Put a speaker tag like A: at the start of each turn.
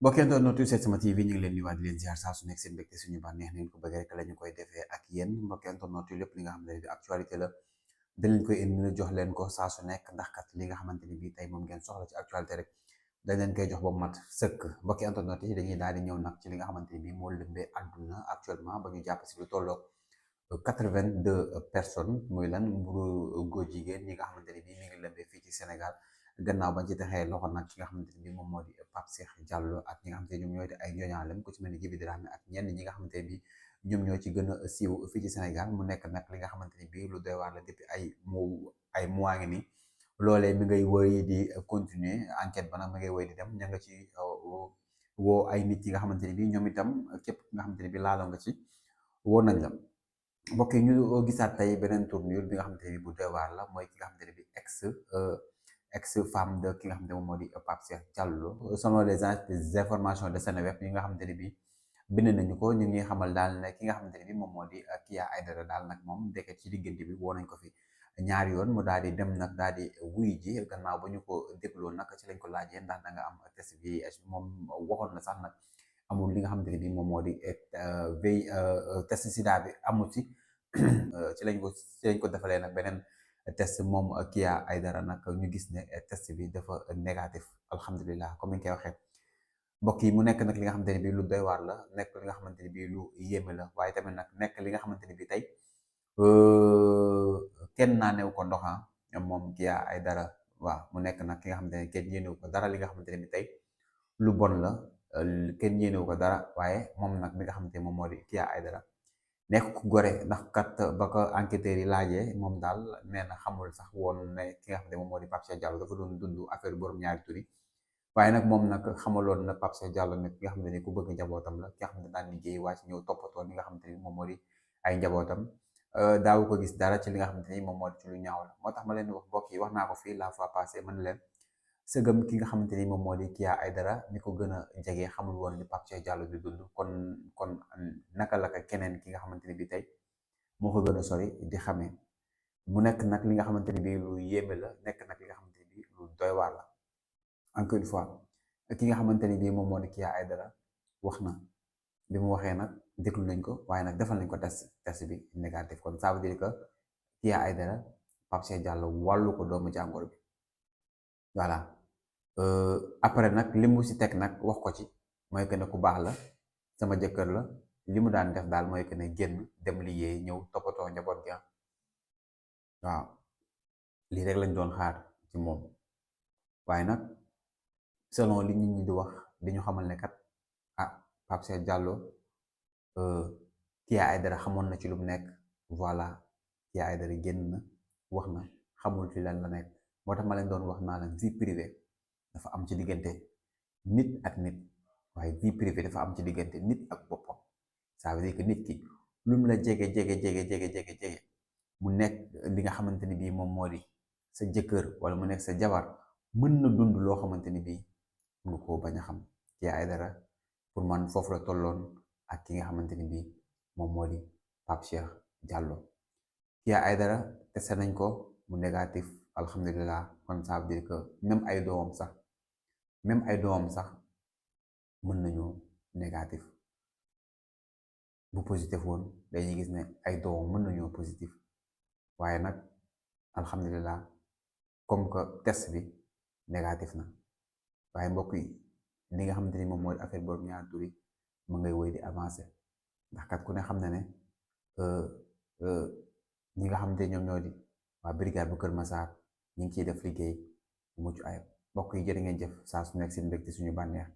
A: mbokk internet yu Setsima TV ñu ngi leen di nuyuwaat di leen ziar saa su nekk seen mbégte suñu bànneex neen ko bëgg rek la ñu koy defee ak yéen mbokk internet yu lépp li nga xam ne actualité la dañ leen koy indi jox leen ko saa su nekk ndax kat li nga xamante ni bii tey moom ngeen soxla ci actualité rek dañ leen koy jox ba mu mat sëkk mbokk internet yi dañuy daal di ñëw nag ci li nga xamante ni bii moo lëmbee àdduna actuellement ba ñu jàpp si lu tolloog 82 personnes muy lan mburu góor jigéen ñi nga xamante ni bii mi ngi lëmbee fii ci Sénégal gannaaw bañ ci texee loxo nag ki nga xamante ni bii moom moo di Pape Cheikh Diallo ak ñi nga xamante ne ñoom ñooy ay ñooñaalem ku ci mel ni Djiby Dramé ak ñenn ñi nga xamante ne bii ñoom ñoo ci gën a siiw fii ci Sénégal mu nekk nag li nga xamante ni bii lu doy waar la depuis ay mois ngi nii loolee mi ngay woy di continuer enquête ba nag mi ngay woy di dem ña nga ci woo ay nit yi nga xamante ni bii ñoom itam képp ki nga xamante ni bii laaloo nga ci woo nañ la mbokk yi ñu gisaat tey beneen tournure bi nga xamante ne bu doy waar la mooy ki nga xamante ne bi ex femme de ki nga xamante ne moom moo di Pape Cheikh Diallo selon les informations de Seneweb yi nga xamante ne bi bind nañu ko ñu ngi xamal daal ne ki nga xamante ne bi moom moo di Kya Aidara daal nag moom ndeket ci diggante bi woo nañ ko fi ñaari yoon mu daal di dem nag daal di wuy ji gannaaw ba ñu ko dégloo nag ci lañ ko laajee ndax da nga am test VIH moom waxoon na sax nag amul li nga xamante ne bi moom moo di test sida bi amul ci ci lañ ko defalee nag beneen test moom Kya Aidara nag ñu gis ne test bi dafa négatif alhamdulilah comme ni ñu koy waxee mbokk yi mu nekk nag li nga xamante ne bii lu doy waar la nekk li nga xamante ne bii lu yéeme la waaye tamit nag nekk li nga xamante ne bii tey kenn naanew ko ndox moom Kya Aidara waaw mu nekk nag ki nga xamante ne kenn yéenewu ko dara li nga xamante ne bii tey lu bon la kenn yéenewu ko dara waaye moom nag mi nga xamante ne moom moo di Kya Aidara nekk ku gore ndax kat ba ko enquêteurs yi laajee moom daal nee na xamul sax woon ne ki nga xam ne moom moo di Pape Cheikh Diallo dafa doon dund affaire borom ñaari tur yi waaye nag moom nag xamaloon na Pape Cheikh Diallo ne ki nga xam ne ni ku bëgg njabootam la ki nga xam ne daan liggéey waa ci ñëw toppatoo li nga xamante ni moom moo di ay njabootam daawu ko gis dara ci li nga xamante ni moom moo di ci lu ñaaw la moo tax ma leen di wax mbokk yi wax naa ko fii la fois passée man leen sëgëm ki nga xamante ni moom moo di Kya Aidara mi ko gën a jege xamul woon li Pape Cheikh Diallo di dund kon naka la ko keneen ki nga xamante ni bi tey moo ko gën a sori di xamee mu nekk nag li nga xamante ni bii lu yéeme la nekk nag li nga xamante ni bii lu doy waar la encore une fois ki nga xamante ni bii moom moo di Kya Aidara wax na bi mu waxee nag déglu nañ ko waaye nag defal nañ ko test bi négatif kon ça veut dire que Kya Aidara Pape Cheikh Diallo wàllu ko doomu jàngoro bi voilà après nag li mu si teg nag wax ko ci mooy que ne ku baax la sama jëkkër la li mu daan def daal mooy que ne génn dem liggéey ñëw toppatoo njaboot gi waaw lii rek lañ doon xaar ci moom waaye nag selon li nit ñi di wax di ñu xamal ne kat ah Pape Cheikh Diallo Kya Aidara xamoon na ci lu mu nekk voilà Kya Aidara génn na wax na xamul ci lan la nekk moo tax ma leen doon wax naa leen vie privée dafa am ci diggante nit ak nit waaye vie privée dafa am ci diggante nit ak boppam ça veut dire que nit ki lu mu la jege mu nekk li nga xamante ni bii moom moo di sa jëkkër wala mu nekk sa jabar mën na dund loo xamante ni bii nga koo bañ a xam Kya Aidara pour man foofu la tolloon ak ki nga xamante ni bii moom moo di Pape Cheikh Diallo Kya Aidara testé nañ ko mu négatif alhamdulilah kon ça veut dire que même ay doomam sax mën nañu négatif bu positif woon dañuy gis ne ay doomam mën nañoo positif waaye nag alhamdulilah comme que test bi négatif na waaye mbokk yi li nga xamante ni moom mooy affaire boobu ñaar tur yi mu ngay woy di avancé ndax kat ku ne xam na ne ñi nga xamante ñoom ñoo di waa brigade bu Kër Massar ñu ngi ciy def liggéey bu mucc ayib mbokk yi jërë ngeen jëf saa su nekk seen mbégte suñu bànneex